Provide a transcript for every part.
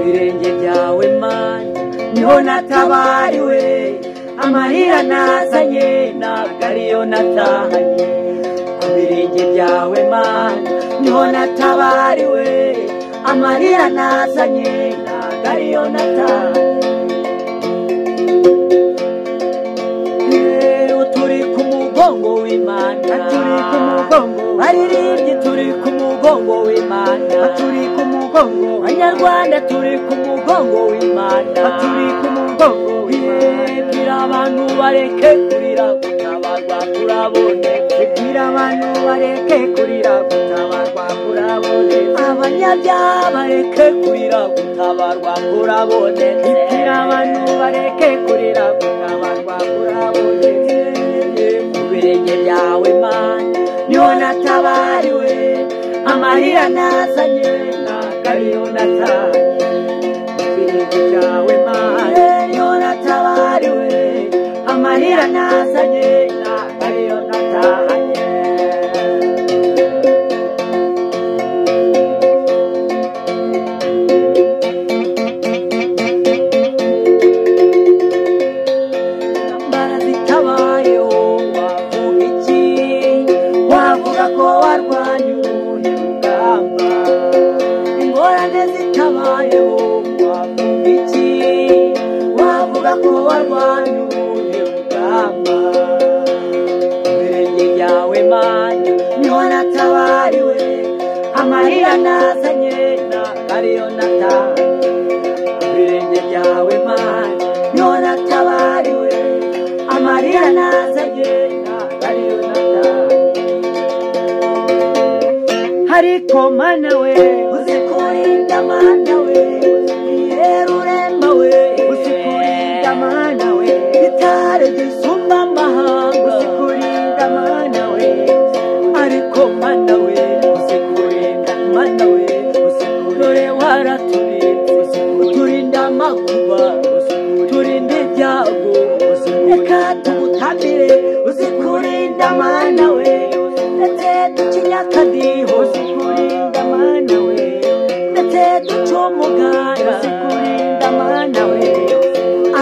Birenge byawe Mana niho natabariwe, amarira nazanye ntabwo ariyo natahanye. Ku birenge byawe Mana niho natabariwe, amarira nazanye ntabwo ariyo natahanye. Turi ku mugongo w'Imana, turi ku mugongo, baririmbyi turi ku mugongo w'Imana, turi ku mugongo, Banyarwanda turi ku mugongo w'Imana, turi ku mugongo w'Imana. Bwira abantu bareke kurira, gutabarwa kuraboneka. Bwira abantu bareke kurira, gutabarwa kuraboneka. Abanyabyaha bareke kurira, gutabarwa kuraboneka. Bwira abantu bareke kurira, gutabarwa kuraboneka. Ku birenge byawe Mana niho natabariwe, amarira nazanye ntabwo ariyo natahanye. Ku birenge byawe Mana niho natabariwe, amarira nazanye ntabwo ariyo natahanye. Intambara zitabayeho wavuga iki? Wavuga ko warwanye uruhe rugamba? Ingorane zitabayeho wavuga iki? Wavuga ko warwanye uruhe rugamba? Ku birenge byawe Mana niho natabariwe, amarira nazanye ntabwo ariyo natahanye. Ku birenge byawe Mana niho natabariwe, amarira nazanye ntabwo ariyo natahanye. Ariko Mana we uzi kurinda, Mana we Yerurema we uzi kurinda, Mana we gitare gisumba amahanga uzi kurinda, Mana we. Ariko Mana we uzi kurinda, Mana we uzi dore waraturinze, uturinda amakuba, uturinda ibyago, reka tugutambire uzi kurinda, Mana we. Ndetse ducinya akadiho uzi kurinda, Mana we. Ndetse duca umuganda uzi kurinda, Mana we.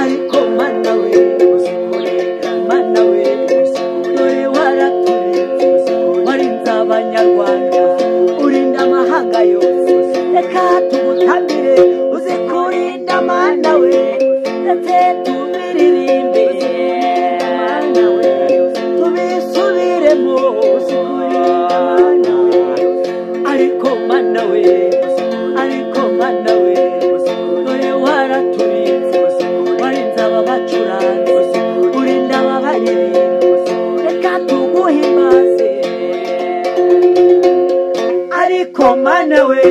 Ariko Mana we uzi kurinda, Mana we dore waraturinze, warinze Abanyarwanda, urinda amahanga yose, reka tugutambire uzi kurinda, Mana we. Ndetse tubiririmbe Mana we, tubisubiremo uzi kurinda, Mana we. Ariko Mana we, ariko Mana we dore waraturinze, warinze aba bacuranzi, urinda aba baririmba, reka tuguhimbaze. Ariko Mana we